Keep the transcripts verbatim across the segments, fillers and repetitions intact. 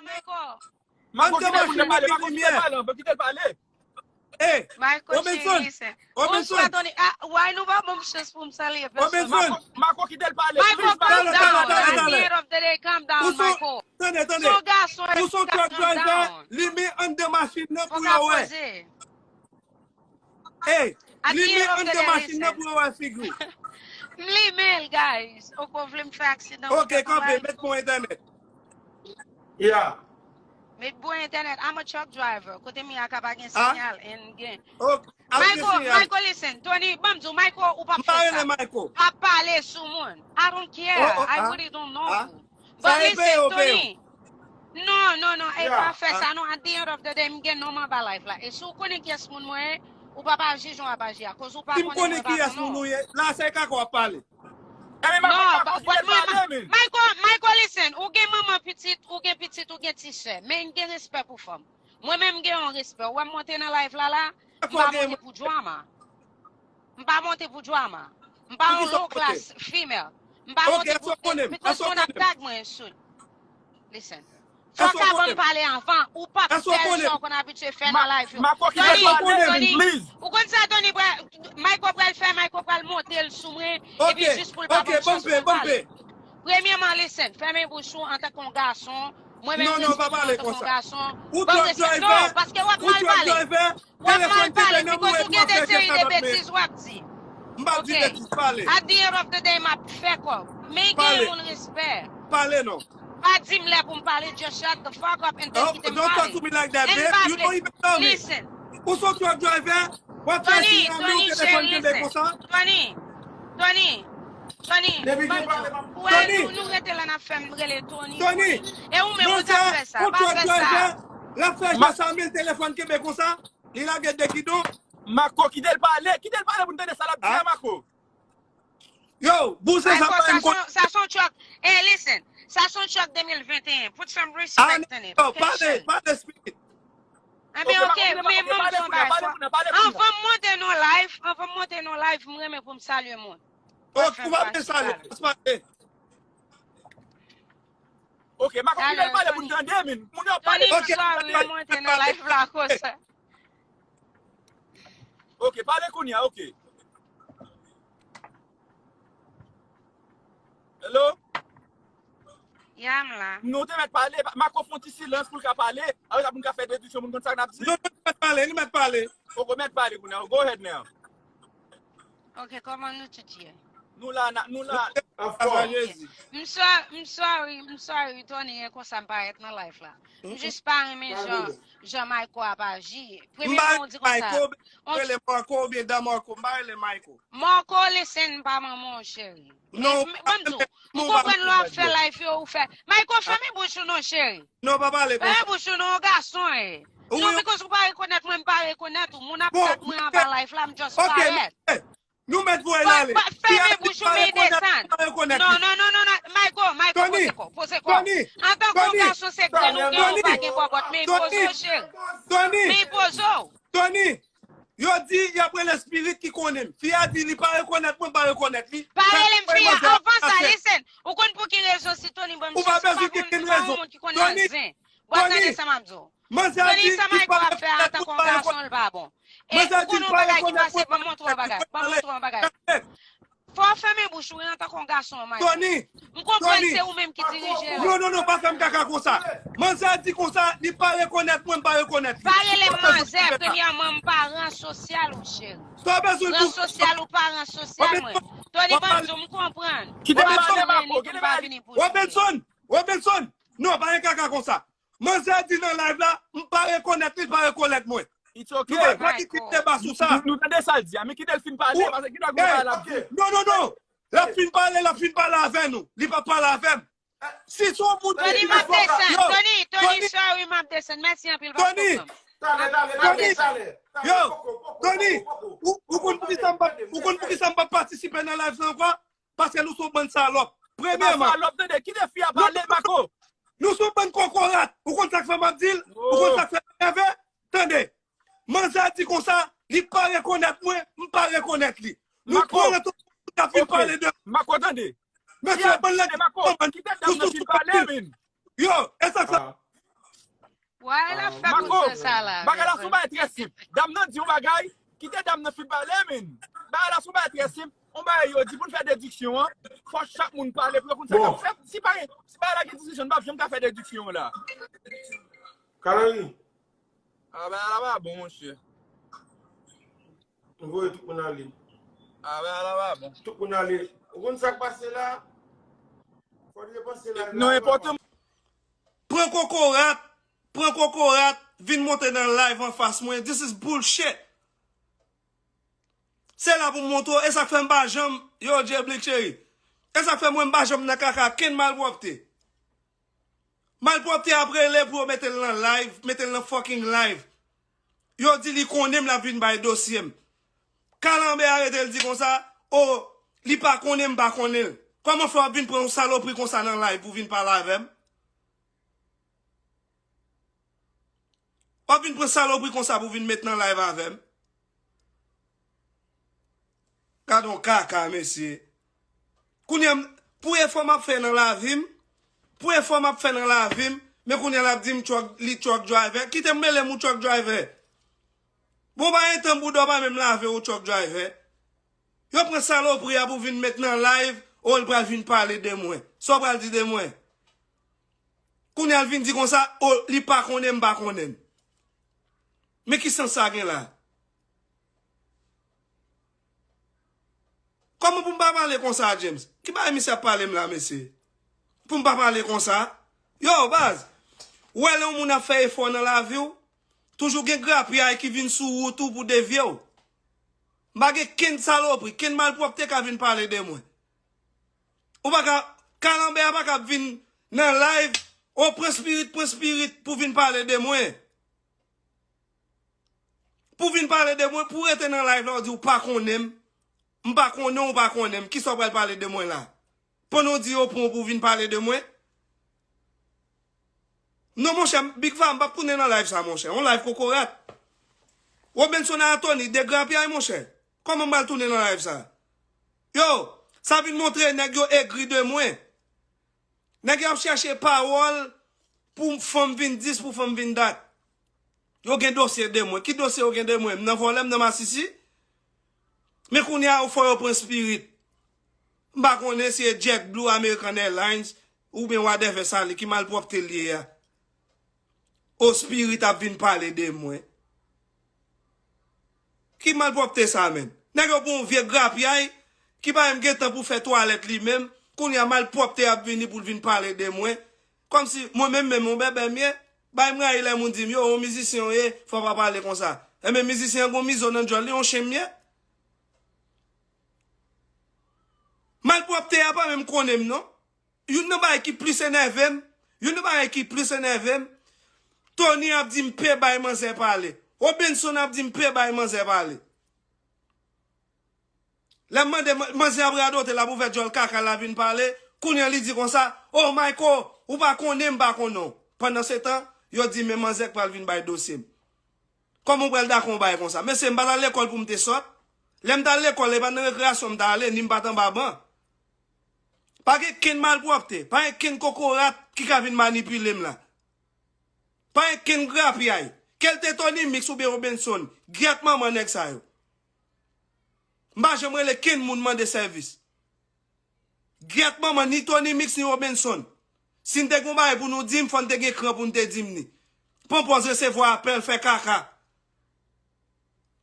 Mako. Mako, kite moun nan pale, Mako, kite l pale, anvan, kite l pale. Hey, Michael Robinson, Robinson. Bonsoir, Tony. Ah, why nou pa ban m chans pou m salye pèsòn? Mako, Mako, kite l pale. Mako, calm down. At the end of the day, calm down, Mako. Tande, tande. Son gason, ou son truck driver, li men anndan machin nan pou yo wè. Hey, li men anndan machin nan pou yo wè figi w. M limen l, guys. Ou ko vle m fè aksidan. Ok, kanpe, met bon entènèt. Yeah. Met bon entènèt. I'm a truck driver. Kote m ye a ka pa gen sinyal, and gen. Michael, Michael, listen. Tony, ban m di w, Michael, ou p ap fè sa. Pa pale sou moun. I don't care. I really don't know you. But listen, Tony. Non, non, non, e pa fè sa non. At the end of the day, m gen non m anba live la. E si w konnen kiyès moun mwen ye, ou p ap aji jan w ap aji a. Koz ou pa konnen mwen pa konnen w. Si m konnen kiyès moun ou ye, la se kaka w ap pale. Non, but mwen, Michael, Michael, listen, ou gen manman pitit, ou gen pitit, ou gen ti sè. Men gen respè pou fanm. Mwen menm m gen yon respè. Ou wè m monte nan live la la, m pa monte pou drama. M pa monte pou drama. M pa yon low class female. M pa monte pou, because moun ap tag mwen sou. Listen. Fò w ka ban m pale anvan, ou p ap fè l jan w konn abitye fè nan live yo. Tony, Tony, ou konn sa Tony pral, Michael pral fè, Michael pral monte l sou mwen, epi jis pou l pa ban m chans pou m pale. Premyèman, listen, fèmen bouch ou antanke yon gason, mwen menm tou, m antanke yon gason. Ban m respè. Non, paske w ap mal pale. W ap mal pale, because ou gen de seri de betiz w ap di. M p ap di betiz, pale. At the end of the day, m ap fè kòb. Men gen yon respè. Pale non. Pa di m lè pou m pale, just shut the fuck up and then kite m pale. Don't talk to me like that, babe. You don't even know me. Listen. Ou se yon truck driver, w ap fè siy nan men w, telefòn kenbe konsa. Tony, Tony, Tony, Tony, ban m di w. Ou wè, nou, nou rete la, n ap fè m rele Tony, Tony. E ou menm, ou t ap fè sa, pa fè sa. L ap fè jan sa, men telefòn kenbe konsa. Li lage de gidon. Mako, kite l pale. Kite l pale pou n tande sa l ap di a, Mako. Yo, bouzen sa pa yon. Sa se yon truck. Hey, listen. Sa se yon truck de mil venteyen. Put some respect in it. Pale, pale, speak it. Enben, ok, men ban m di yon bagay. Anvan m monte nan live, anvan m monte nan live, m renmen pou m salye moun. Ok, ou pa bezwen salye, pale. Ok, Mako, kite l pale pou n tande, men. Moun yo ap pale. Tony, sorry, m monte nan live la konsa. Ok, pale kounye a, ok. Hello? Ya, m la. Nou te mèt pale, Mako fè yon ti silans pou l ka pale. Apre sa, pou n ka fè dediksyon, pou n konn sa n ap di. Non, li mèt pale, li mèt pale. Ok, mèt pale kounye a. Go ahead now. Ok, kòman nou tout ye? Nou la, nou la. Anfòm. M sorry, m sorry, m sorry, Tony, e konsa m parèt nan live la. M jis pa renmen jan, jan Michael ap aji. Premyèman, ou di konsa. Rele Marco oubyen Dan Marco, m pa rele Michael. Marco, listen, m pa manman w, cheri. Non, ban m di w, m konprann lè w ap fè live yo, ou fè. Michael, fèmen bouch ou non, cheri. Non, pa pale konsa. Fèmen bouch ou non, yon gason, e. Non, because ou pa rekonèt mwen, m pa rekonèt ou. Moun ap tag mwen anba live la, m just parèt. Nou mèt voye l ale. Fèmen bouch ou, men desann. Non, non, non, non, non. Michael, Michael, poze kò, poze kò. Antanke yon gason, se grenn ou gen, ou pa gen bòbòt, men poze w, cheri. Men poze w. Tony, yo di y ap rele Spirit ki konnen m. Fi a di li pa rekonèt mwen, m pa rekonèt li. Pa rele m fi a. Anvan sa, listen. Ou konn pou ki rezon si Tony ban m chans, ou pa konn, ou pa yon moun ki konn nan zen. W ap tande sa m ap di w. Tony, sa Michael ap fè a antanke yon gason, l pa bon. E ou konnen yon bagay ki pase, ban m montre w yon bagay. Ban m montre w yon bagay. Fò w fèmen bouch ou wi antanke yon gason, Michael. Tony, m konprann se ou menm ki dirije yo. Non, non, non, pa fè m kaka konsa. Manzè di konsa, li pa rekonèt mwen, m pa rekonèt li. Pa rele m manzè, premyèman, m pa ran sosyal ou, cheri. Ran sosyal ou pa ran sosyal mwen. Tony, ban m di w, m konprann. Ou pa bezwen vini pou m pa vini pou ou. Robinson, Robinson, non, pa gen kaka konsa. Manzè di nan live la, m pa rekonèt li, li pa rekonèt mwen. It's ok. Nou pa pran iti deba sou sa. Nou tande sa l di a, men kite l fin pale, paske gen dwa gen bagay l ap di. Non, non, non. L ap fin pale, l ap fin pale avè nou. Li p ap pale avè m. Si se yon moun ki... Tony, m ap desann. Tony, Tony, sorry, m ap desann. Mèsi anpil, pa pwoblèm. Tony, Tony, yo, Tony, ou, ou konn poukisa m pa, ou konn poukisa m pa patisipe nan live sa ankò? Paske nou se yon bann salòp. Premyèman. Salòp, tande, kite fi a pale, Mako. Nou se yon bann kokorat. Ou konn sa k fè m ap di l? Ou konn sa k fè m nève? Tande. Manzè di konsa, li pa rekonèt mwen, m pa rekonèt li. Nou pran lè tout moun ka fin pale de... Mako, tande. Mesye, bann lè Mako, kite dam nan fin pale, men. Yo, e sa k fè... Why l ap fè Marco, konsa sa la? Bagay la se yon bagay trè senp. Dam nan di yon bagay, kite dam nan fin pale, men. Bagay la se yon bagay trè senp. Yon bagay yo di pou n fè dediksyon an, fò chak moun pale pou yo konn sa k ap fèt. Si pa gen, si bagay la gen diskisyon, n p ap janm ka fè dediksyon an la. Kalani. Ah, bagay la pa bon, monchè. M voye tout moun ale. Ah, bagay la pa bon. Tout moun ale. Ou konn sa k pase la? Fò n repanse live la. Non, enpòtan. Pran kokorat, pran kokorat, vin monte nan live anfas mwen. This is bullshit. Se la pou m montre w, e sa k fè m pa janm, yo, Jay Blake cheri. E sa k fè mwen m pa janm nan kaka, kenn malpwòpte. Malpwòpte ap rele pou yo mete l nan live, mete l nan fucking live. Yo di li konnen m, l ap vin bay dosye m. Kalanbè a rete l di konsa, o, li pa konnen m pa konnen l. Kòman fè w ap vin pran yon salopri konsa nan live pou vin pale avè m? W ap vin pran salopri konsa pou vin met nan live avè m? Gad on kaka, mesye. Kounye a, pou efò m ap fè nan lavi m, pou efò m ap fè nan lavi m, men kounye a l ap di m truck, li truck driver. Kite m rele m ou truck driver. Bon, pa gen tan bouda w pa menm lave ou truck driver. Yo pran salopri a pou vin met nan live, o l pral vin pale de mwen. Sa w pral di de mwen? Kounye a l vin di konsa, o, li pa konnen m pa konnen l. Men ki sans sa gen la? Kòman pou m pa pale konsa a James? Ki bagay misye ap pale m la, mesye? Pou m pa pale konsa? Yo, baz, ou wè lè yon moun ap fè efò nan lavi w, toujou gen grapyay ki vin sou wout ou pou devye w. M pa gen kenn salopri, kenn malpwòpte ka vin pale de mwen. Ou pa ka, Kalanbè a pa ka vin nan live, o pran spirit, pran spirit pou vin pale de mwen. Pou vin pale de mwen, pou rete nan live la, ou di ou pa konnen m. M pa konnen w, ou pa konnen m. Kisa w pral pale de mwen la? Pandan w di yo pran w pou vin pale de mwen? Non, monchè, Big Va, m p ap tounen nan live sa, monchè. Yon live kokorat. Robenson Anthony, degrapyay, monchè. Kòman m pral tounen nan live sa? Yo, sa vin montre nèg yo egri de mwen. Nèg yo ap chèche pawòl pou fanm vin dis, pou fanm vin dat. Yo gen dosye de mwen. Ki dosye yo gen de mwen? M nan vòlè, m nan masisi? Men kounye a, fò yo pran spirit. M pa konnen si e JetBlue, American Airlines, oubyen whatever sa li, ki malpwòpte l ye a. O spirit ap vin pale de mwen. Ki malpwòpte sa menm? Nèg yo pran yon vye grapyay ki pa menm gen tan pou fè twalèt li menm, kounye a malpwòpte ap vini pou l vin pale de mwen. Kòmsi mwen menm menm yon bèbè m ye, bay m rayi lè moun di m, yo, yon mizisyen w ye, fò w pa pale konsa. Enben, mizisyen an gon mizo nan djòl li, yon chen m ye. Malpwòpte a pa menm konnen m non. Youn nan bagay ki plis enève m, youn nan bagay ki plis enève m, Tony ap di m pe bay manzè pale. Robenson ap di m pe bay manzè pale. Lè m mande man-, manzè ap radote, l ap ouvè djòl kaka, l ap vin pale. Kounye a li di konsa, "Oh, Mayko, ou pa konnen m pa konnen w." Pandansetan, yo di men manzè k pral vin bay dosye m. Kòman w pral dakò yon bagay konsa? Mesye, m pa t al lekòl pou m te sòt. Lè m t al lekòl, e pa nan rekreyasyon m t ale, ni m pa t anba ban. Pa gen kenn malpwòpte, pa gen kenn kokorat ki ka vin manipile m la. Pa gen kenn grapyay. Kè l te Tony Mix oubyen Robenson, gyèt manman nèg sa yo. M pa janm rele kenn moun mande sèvis. Gyèt manman ni Tony Mix ni Robenson. Si n te gen yon bagay pou nou di m, fò n te gen kran pou n te di m ni. Pran pòz resevwa apèl, fè kaka.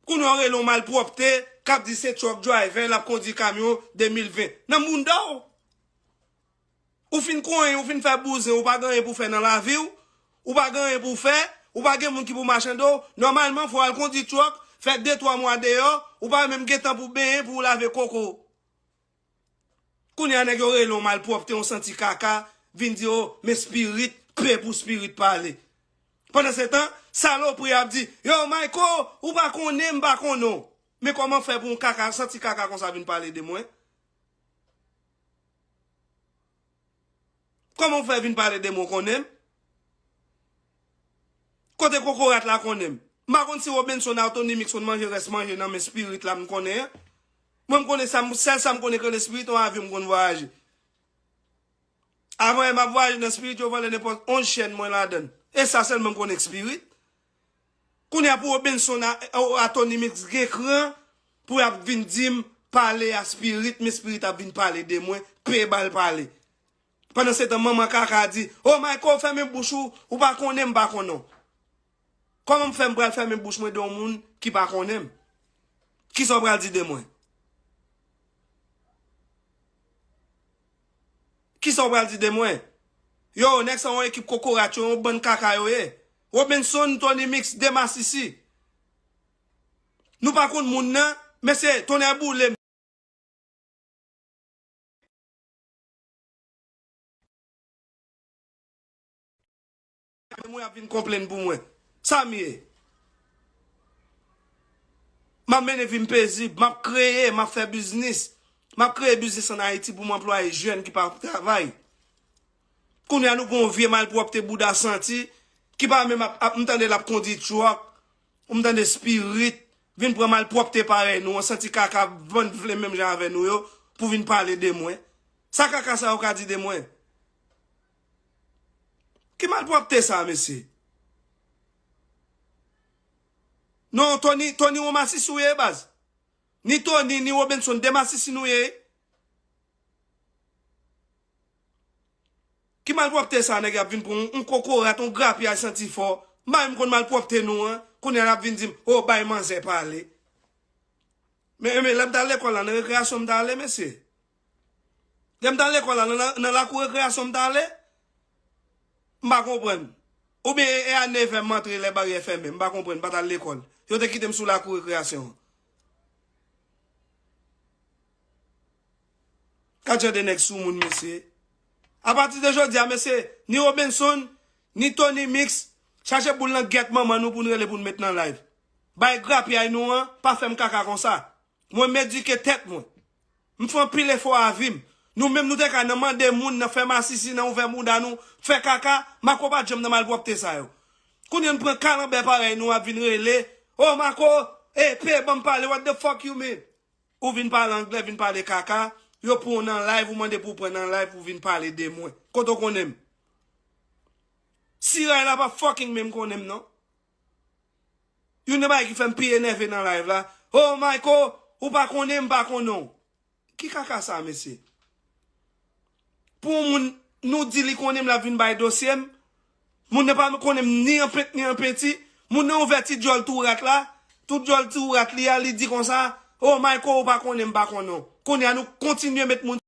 Kounye a w rele yon malpwòpte k ap di se truck driver, l ap kondui kamyon de mil ven. Nan bounda w! Ou fin konyen, ou fin fè bouzen, ou pa gen anyen pou fè nan lavi w, ou pa gen anyen pou fè, ou pa gen moun ki pou machande w, nòmalman fò w al kondui truck, fè de twa mwa deyò, ou pa menm gen tan pou benyen, pou w lave koko w. Kounye a nèg yo rele w malpwòpte, yon santi kaka, vin di, "Oh, men spirit, pe pou spirit pale." Pandansetan, salopri ap di, "Yo, Mayko, ou pa konnen m pa konnen w." Men kòman fè pou yon kaka, santi kaka konsa vin pale de mwen? Kòman w fè vin pale de mwen, w konnen m? Kote kokorat la konnen m? M pa konn si Robenson ak Tony Mix konn manje rès manje nan men spirit la m konnen an. Mwen m konnen sa, m, sèl sa m konnen k rele spirit, yon avyon m konn vwayaje. Avan yè m ap vwayaje nan spirit, yo vòlè nenpòt onz chèn mwen ladan l. E sa sèlman m konnen k Spirit. Kounye a pou Robenson a, a Tony Mix gen kran pou y ap vin di m pale a Spirit, men Spirit ap vin pale de mwen, pe bal pale. Pandan se tan, manman kaka di, "O Michael, fèmen bouch ou, ou pa konnen m pa konnen w." Kòman m fè m pral fèmen bouch mwen de yon moun ki pa konnen m? Kisa w pral di de mwen? Kisa w pral di de mwen? Yo, nèg sa yon ekip kokorat yo, yon bann kaka yo ye. Robenson, Tony Mix, de masisi. Nou pa konn moun nan, mesye, tonnè boule m. Mwen ap vin konplenn pou mwen. Sa m ye? M ap mennen vi m pezib, m ap kreye, m ap fè biznis. M ap kreye biznis ann Ayiti pou m anplwaye jèn ki pa travay. Kounye a nou gen yon vye malpwòpte bouda santi, ki pa menm ap, ap, m tande l ap kondi truck, ou m tande Spirit, vin pran malpwòpte parèy nou an, santi kaka bann vle menm jan avè nou yo, pou vin pale de mwen. Sa kaka sa yo ka di de mwen? Ki malpwòpte sa, mesye? Non, Tony, Tony yon masisi w ye, baz. Ni Tony, ni Robenson, de masisi nou ye. Ki malpwòpte sa, nèg y ap vin pran yon, yon kokorat, yon grapyay santi fò? M pa menm konn malpwòpte nou an. Kounye a n ap vin di m, "O, bay manzè pale." Men, men, lè m t al lekòl la, nan rekreyasyon m t ale, mesye. Lè m t al lekòl la, nan, nan, nan lakou rekreyasyon m t ale. M pa konprann. Oubyen e a nevè m antre lè baryè fèmen. M pa konprann, m pa t al lekòl. Yo te kite m sou lakou rekreyasyon an. Ka jan de nèg sou moun, mesye. Apati de jodi a, mesye, ni Robenson, ni Tony Mix, chache boul nan gèt manman nou pou n rele pou n met nan live. Bay grapyay nou an, pa fè m kaka konsa. Mwen, m edike tèt mwen. M fè anpil efò a vi m. Nou menm nou te ka nan mande moun, nan fè masisi, nan ouvè mouda nou, fè kaka, Mako pa t janm nan malpwòpte sa yo. Kounye a n pran kalanbè parèy nou ap vin rele, "O Mako, e pe ban m pale, what the fuck you mean?" Ou vin pale anglè, vin pale kaka, yo pran w nan live, ou mande pou w pran nan live, ou vin pale de mwen. Kote w konnen m? Siray la pa fucking menm konnen m, non. Youn nan bagay ki fè m pi enève nan live la, "O Mako, ou pa konnen m, m pa konnen w." Ki kaka sa, mesye? Pou yon moun, nou di li konnen m, l ap vin bay dosye m. Moun nan pa konnen m ni an pent ni an penti. Moun nan ouvè ti djòl tou rat la. Tout djòl tou rat li a, li di konsa, "O Michael, ou pa konnen m, m pa konnen w." Kounye a nou kontinye met moun